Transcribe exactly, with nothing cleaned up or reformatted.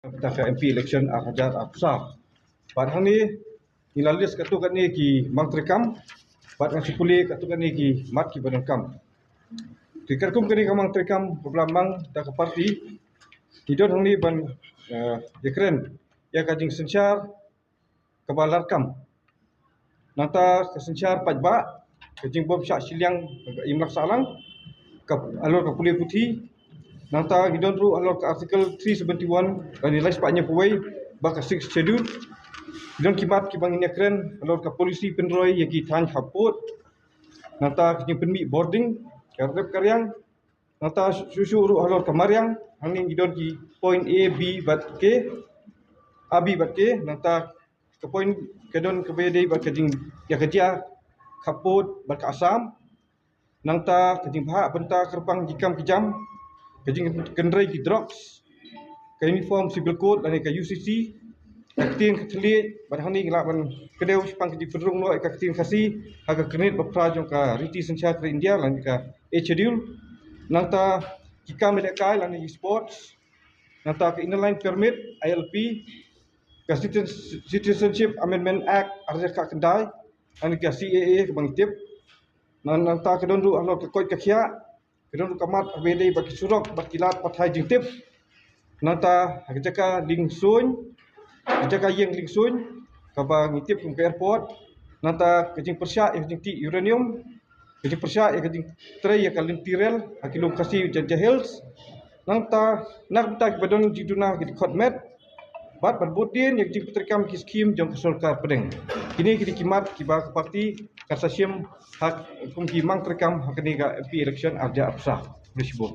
Bynta ka M P election ar hajar arphew saw. Bad hangne ngi la list katto katne ki mang treikam bad ngi shu pule katto katne ki mat kiba donkam. Te katkum kane ka mang treikam kaba la mang da ka party, ngi don hangne ban, eh, ïakren ïa ka jingsynshar kaba larkam. Nangta ka synshar paidbah, ka jingbym shah shiliang ka imlang sahlang, ka halor ka pule puthi. Nangta ngi don ruh halor ka Article three seventy-one lane lai spah hynñiewphew wei ba ka Sixth Schedule. Ngi don ki mat kiba ngin ïakren halor ka policy pynroi ïa ki thaiñ hapoh. Nangta ka jingpynmih bording, ka rep ka riang. Nangta shuh shuh ruh halor ka mariang, hangne ngi don ki point A, B bad K, A, B bad K. Nangta ka point ka don kaba ïadei bad ka jing, ïa ka jia khappud bad ka Assam. Nangta ka jingbha bynta kyrpang ki kam ki jam, ka jingkynrei ki drugs, ka Uniform Civil Code lane ka U C C, ka ktien ka thylliej, bad hangne ngi lah ban kdew shaphang ka jingpynrung noh ïa ka ktien Khasi ha ka kyrnit ba phra jong ka riti synshar ka India lane ka Eighth Schedule. Nangta ki kam ïalehkai lane ki sports, nangta ka Inner Line Permit, I L P, ka Citizen-, Citizenship Amendment Act ar hajar khat khyndai, lane ka C A A kaba ngi tip. Nang, nangta ka don ruh halor ka koit ka khiah, ka don ruh ka mat kaba ïadei bad ki surok bad ki lad pathai jingtip. Nangta ha ka jaka liengsuiñ, ka jaka ïeng liengsuiñ kaba ngi tip kum ka airport. Nangta ka jingpyrshah ïa ka jingtih uranium, ka jingpyrshah ïa ka jingtrei ïa ka lynti rel ha ki lum Khasi Jaintia Hills. Nangta na ka bynta kiba don jingduna ki dkhot met bad ban bud dien ïa ka jingpyntreikam ki skhim jong ka sorkar pdeng. Kine ki dei ki mat kiba ka party ka sa shim ha kum ki mang treikam ha kane ka M P election ar hajar arphew saw. Khublei shibun.